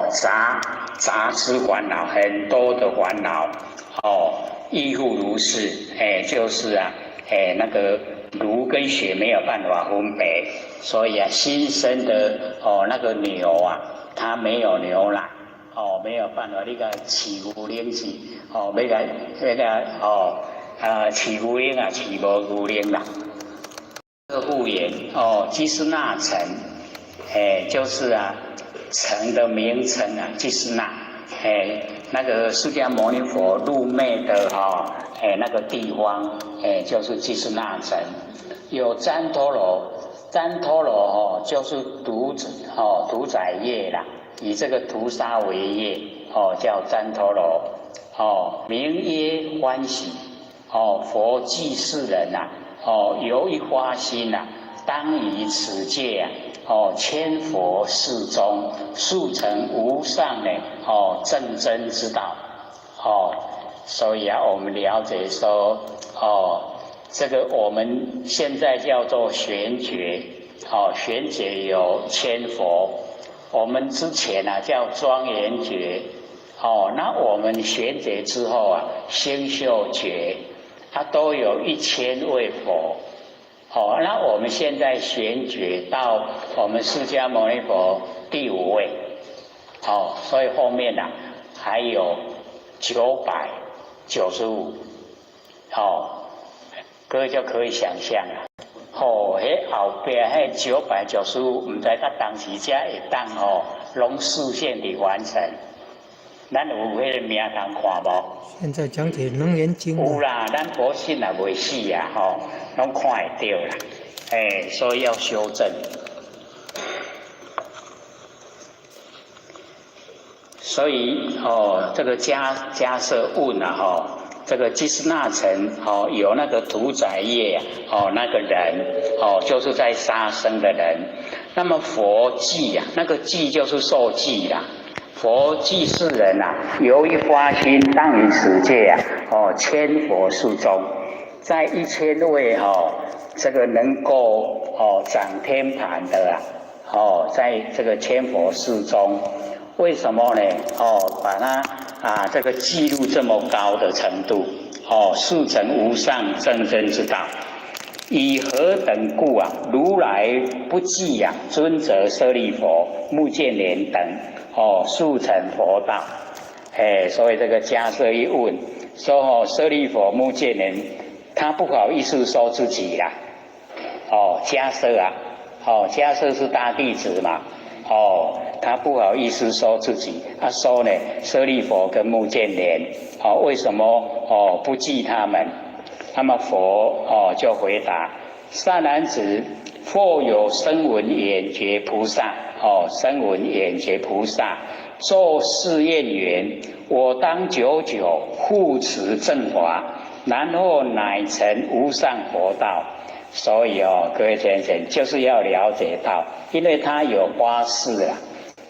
雜雜之煩惱，很多的煩惱哦，亦復如是，哎，就是啊，哎，那個驢跟雪沒有辦法分別，所以啊，新生的哦那個牛啊，它沒有牛奶，哦，沒有辦法，你共飼牛奶去，哦，欲共欲共哦啊飼牛奶啊，飼無牛奶啦。這個復言哦，拘尸那城，哎，就是啊，城的名稱啊，拘尸那，哎，那個釋迦牟尼佛入滅的哈，哎，那個地方，哎，就是拘尸那城。有旃陀羅，旃陀羅哦，就是屠哦屠宰業啦，以這個屠殺為業，哦，叫旃陀羅，哦，名曰歡喜，哦，佛濟世人呐，哦，由一發心呐，當於此界啊，哦，千佛寺中速成無上的哦正真之道，哦，所以啊，我們了解說，哦，這個我們現在叫做玄覺，哦，玄覺有千佛，我們之前啊叫莊嚴覺，哦，那我們玄覺之後啊，星宿覺，它都有1000位佛。哦，那我們現在玄覺到我們釋迦牟尼佛第五位，哦，所以後面呢還有995，哦，各位就可以想象了。哦，彼後壁彼995，毋知佮當時才會當哦，攏示現佇凡塵。咱有彼個名通看無？現在講解《楞嚴經》。有啦，咱佛性也袂死啊，吼，攏看會著啦。哎，所以要修正。所以哦，這個迦迦葉問啊，吼，這個拘尸那城哦，有那個屠宰業哦，那個人哦，就是在殺生的人。那麼佛濟啊，那個濟就是授記啦。佛濟世人啊，由一發心，當於此界啊，哦，千佛寺中，在1000位哈，這個能夠哦掌天盤的啊，哦，在這個千佛寺中，為什麼呢？哦，把它啊這個記錄這麼高的程度，哦，速成無上正真之道，以何等故啊？如來不記啊，尊者舍利弗、目犍連等。哦，速成佛道，哎，所以這個迦葉一問，說哦，舍利弗、目犍連，他不好意思說自己啦。哦，迦葉啊，哦，迦葉是大弟子嘛，哦，他不好意思說自己，他說呢，舍利弗跟目犍連，哦，為什麼哦不記他們？那麼佛哦就回答：善男子，或有聲聞緣覺菩薩。哦，聲聞緣覺菩薩作是願云：我當久久護持正法，然後乃成無上佛道。所以哦，各位先生就是要了解到，因為他有發誓啊，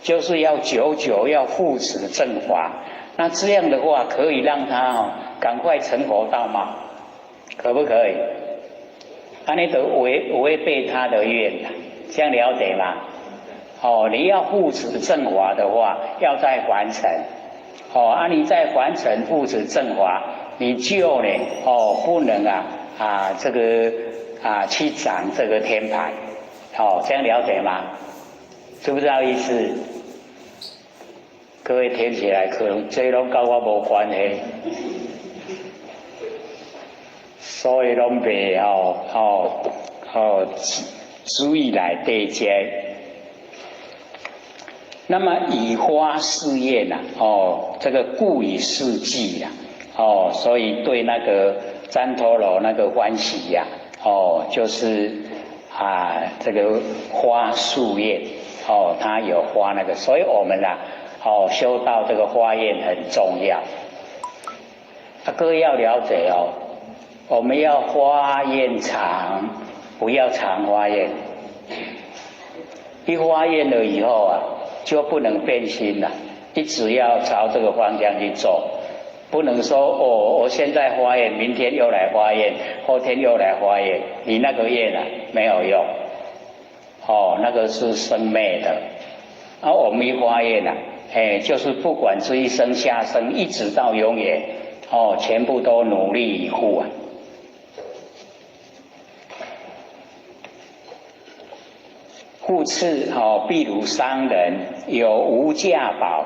就是要久久要護持正法。那這樣的話，可以讓他哦趕快成佛道嗎？可不可以？啊，你都違背他的願，這樣了解嗎？哦，你要護持正法的話，要在凡塵。哦，啊，你在凡塵護持正法，你就呢，哦，不能啊啊這個啊去掌這個天盤。哦，這樣了解嗎？知不知道意思？各位聽起來可能這攏佮我無關係，所以攏袂哦哦哦注意來對接。那麼以發誓願呐，哦，這個故以是記呀，哦，所以對那個旃陀羅那個歡喜呀，哦，就是啊這個發夙願，哦，他有發那個，所以我們啊，哦，修道這個發願很重要。啊，各位要了解哦，我們要發願長，不要常發願。一發願了以後啊，就不能變心了，一直要朝這個方向去做，不能說哦，我現在發願，明天又來發願，後天又來發願，你那個願啊沒有用，哦，那個是生滅的。而我們一發願啊，哎，就是不管這一生下生，一直到永遠，哦，全部都努力以赴啊。復次哦，譬如商人有無價寶，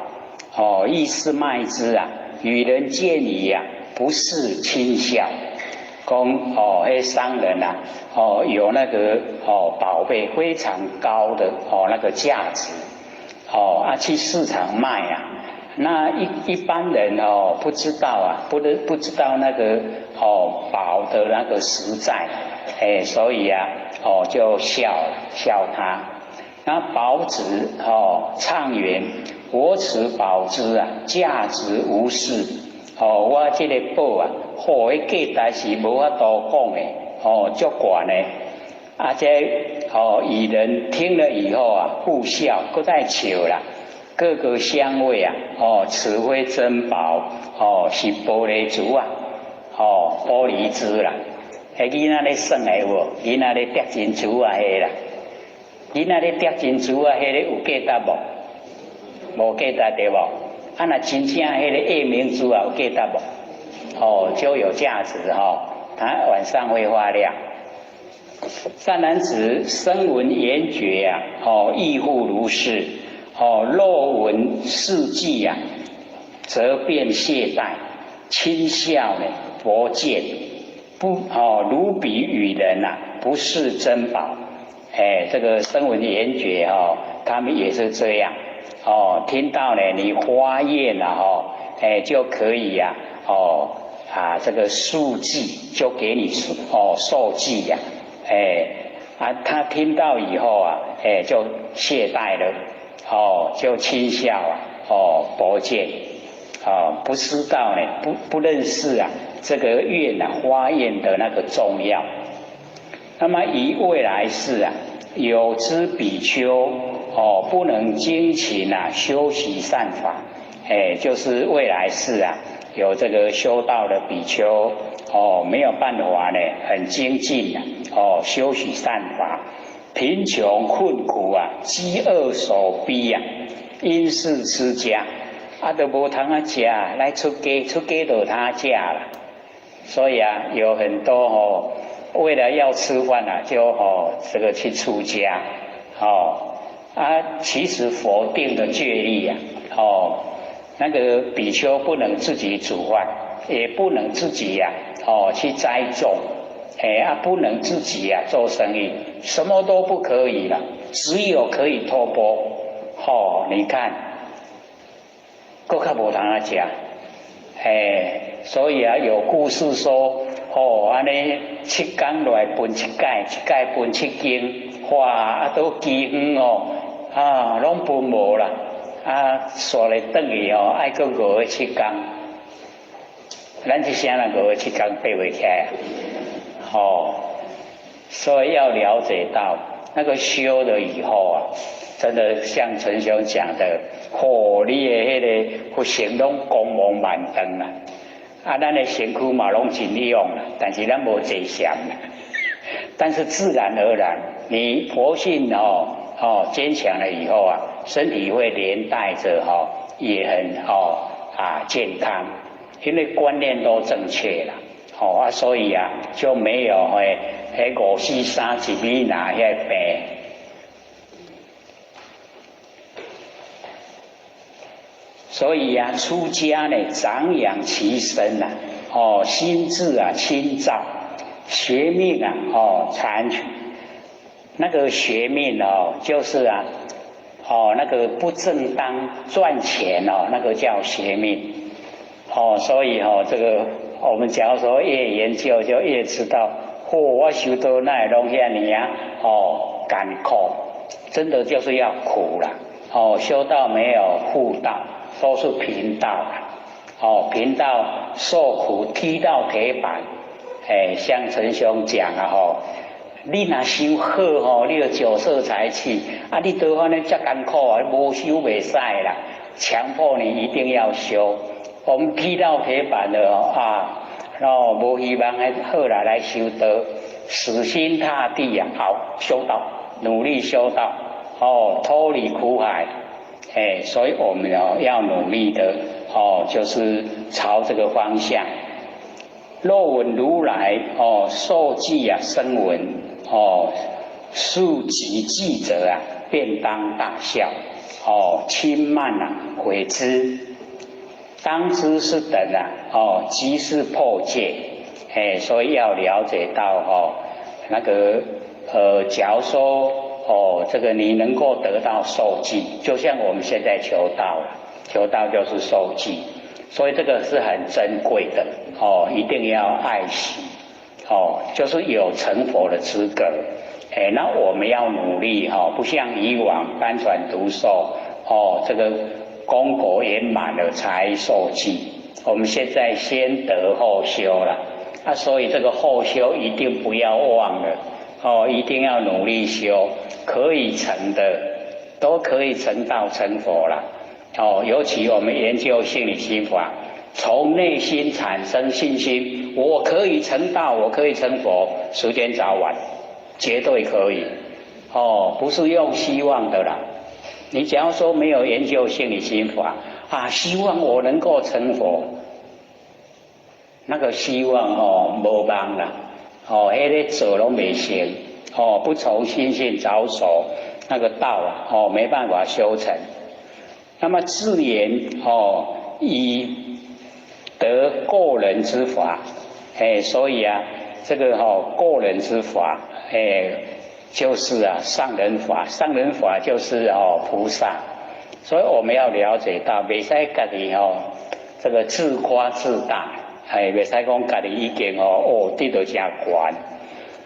哦，欲試賣之啊，與人見已啊，不是輕笑。講哦，彼商人啊，哦，有那個哦寶貝非常高的哦那個價值，哦啊去市場賣啊，那一般人哦不知道啊，不知道那個哦寶的那個實在，哎，所以啊哦就笑笑他。那寶子哦暢言，我此寶之啊，價值無四。哦，我這个寶啊，好，彼價值是無法度講的，哦，足懸的。啊，這哦，與人聽了以後啊，互笑，閣在笑啦。各個相謂啊，哦，此非珍寶，哦，是玻璃珠啊，哦，玻璃珠啦。彼囡仔咧耍的有無？囡仔咧疊珍珠啊，彼啦。囡仔咧疊珍珠啊，彼个有價值無？無價值對無？啊，若真正彼个夜明珠啊，有價值無？哦，就有價值哈，它晚上會發亮。善男子，聲聞緣覺啊，哦，亦復如是。哦，若聞是偈啊，則便懈怠，輕笑呢，薄見，不哦，如彼與人啊，不是珍寶。哎，這個聲聞緣覺哦，他們也是這樣。哦，聽到呢，你發願了哦，哎就可以呀，哦啊，這個授記就給你哦授記呀，哎啊，他聽到以後啊，哎就懈怠了，哦就輕笑啊，哦薄見，哦不知道呢，不認識啊，這個願啊發願的那個重要。那麼於未來世啊，有之比丘。哦，不能精勤啊，修習善法，哎，就是未來世啊，有這個修道的比丘，哦，沒有辦法呢，很精進啊，哦，修習善法，貧窮困苦啊，飢餓所逼啊，因事出家，啊，都無通啊食，來出家，出家就通食啦。所以啊，有很多哦，為了要吃飯啊，就哦這個去出家，哦。啊，其實佛定的戒律啊，哦，那個比丘不能自己煮飯，也不能自己呀，哦去栽種，哎啊，不能自己呀做生意，什麼都不可以了，只有可以托缽。哦，你看，閣較無通啊食，哎，所以啊，有故事說，哦，按呢七工來分七屆，七屆分七間，哇，啊都饑荒哦。啊，攏分無啦！啊，煞來轉去哦，愛閣熬七工。咱這聲人熬七工爬袂起來啊！哦，所以要了解到那個修了以後啊，真的像陳兄講的，哦，你的彼个佛性攏光芒萬丈啦！啊，咱的身軀嘛攏真勇啦，但是咱無坐禪啦。但是自然而然，你佛性哦。哦，堅強了以後啊，身體會連帶着哈，也很哦啊健康，因為觀念都正確了，哦啊，所以啊就沒有會彼五四三一米那彼病。所以啊，出家呢，長養其身呐，哦，心智啊清照，邪命啊，哦殘。那個邪命哦，就是啊，哦，那個不正當賺錢哦，那個叫邪命哦，所以哦，這個我們假如說越研究就越知道，嚯，我修道哪會攏遐爾啊，哦，艱苦，真的就是要苦了哦，修道沒有富道，都是貧道哦，貧道受苦踢到鐵板，哎，像陳兄講啊，吼。你若修好吼，你就酒色財氣啊！你都按呢遮艱苦啊，無修袂使啦，強迫你一定要修。我們踢到鐵板了啊，哦，無希望的好啦，來修道，死心塌地啊，好修道，努力修道，哦，脫離苦海，哎，所以我們哦要努力的哦，就是朝這個方向。若聞如來哦授記啊聲聞哦數集記者啊，便當大笑哦輕慢啊毀之，當知是等啊哦即是破戒。哎，所以要了解到哦那個假如說哦這個你能夠得到授記，就像我們現在求道，求道就是授記。所以這個是很珍貴的哦，一定要愛惜哦，就是有成佛的資格。哎，那我們要努力哈，不像以往單傳獨授哦，這個功果圓滿了才授記。我們現在先得後修了，啊，所以這個後修一定不要忘了哦，一定要努力修，可以成的都可以成道成佛了。哦，尤其我們研究心理心法，從內心產生信心，我可以成道，我可以成佛，時間早晚絕對可以。哦，不是用希望的啦。你假如說沒有研究心理心法啊，希望我能夠成佛，那個希望哦，無望啦。哦，彼个做攏袂成。哦，不從心性着手，那個道啊，哦，沒辦法修成。那麼自言哦，以得過人之法，哎，所以啊，這個哈過人之法，哎，就是啊上人法，上人法就是哦菩薩，所以我們要了解到，袂使家己哦這個自誇自大，哎，袂使講家己已經哦哦得到真懸，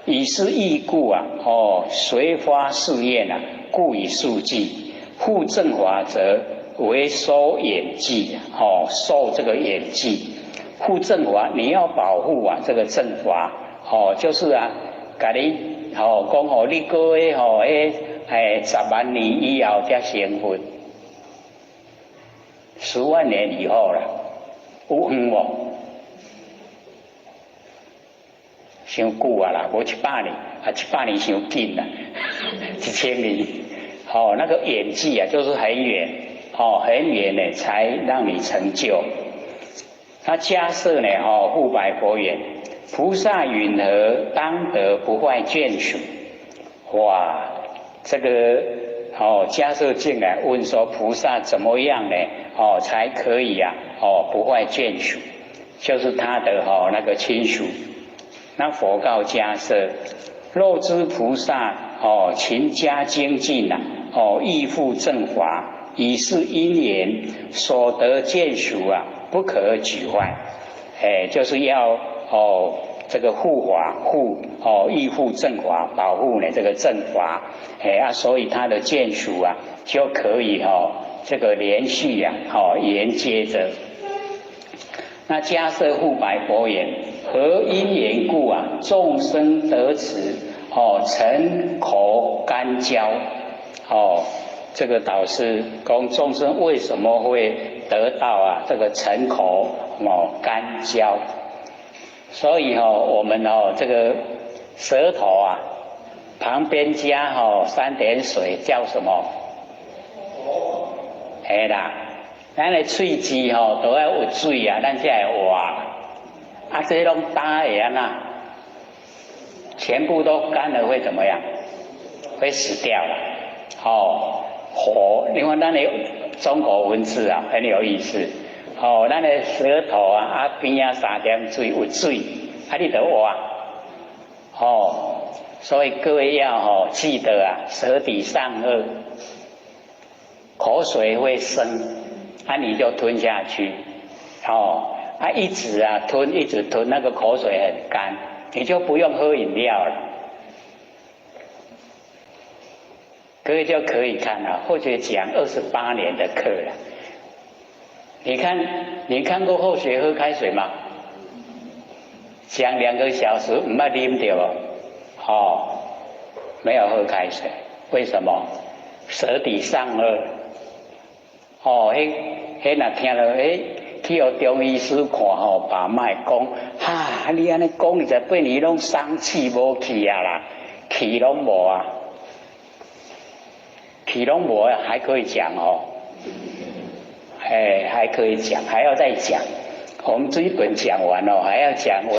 以是義故啊，哦隨發誓願啊，故以速記護正法者。為受遠記，哦，受這個遠記護正法，你要保護啊，這個正法，哦，就是啊，共你哦講哦，你過的吼，哎10萬年以後才成佛，10萬年以後了，有遠無？傷久啊啦，無700年，啊700年傷緊啦，1000年，哦，那個遠記啊，就是很遠。哦，很遠呢，才讓你成就。他迦葉呢？哦，復白佛言：菩薩云何當得不壞眷屬？哇，這個哦，迦葉進來問說：菩薩怎麼樣呢？哦，才可以啊？哦，不壞眷屬，就是他的哦那個親屬。那佛告迦葉：若知菩薩哦，勤加精進啊，哦，憶護正法。以是因緣所得眷屬啊，不可沮壞。哎，就是要哦，這個護法護哦，憶護正法，保護呢這個正法。哎啊，所以他的眷屬啊，就可以哦，這個連續呀，哦，連接着。那迦葉復白佛言：何因緣故啊？眾生得此哦，塵口乾焦哦。這個導師講眾生為什麼會得到啊這個塵口哦乾焦？所以哦我們哦這個舌頭啊旁邊加哦三點水叫什麼？嘿啦，咱的喙齒吼都愛有水啊，咱才會活。啊，這攏乾的按怎，全部都乾了會怎麼樣？會死掉了。哦。火，另外咱的中國文字啊很有意思。哦，咱的舌頭啊啊邊仔三點水有水，啊你就活。哦，所以各位要哦記得啊，舌抵上顎，口水會生，啊你就吞下去。哦，啊一直啊吞，一直吞，那個口水很乾，你就不用喝飲料了。各位就可以看了，後學講28年的課了。你看，你看過後學喝開水嗎？講2個小時毋捌啉著無？哦，沒有喝開水，為什麼？舌抵上顎。哦，彼彼若聽著，彼去予中醫師看吼，把脈講，哈，你按呢講28年攏傷氣無去啊啦，氣攏無啊。氣攏無還可以講哦，哎，還可以講，還要再講。我們這一本講完了，還要講。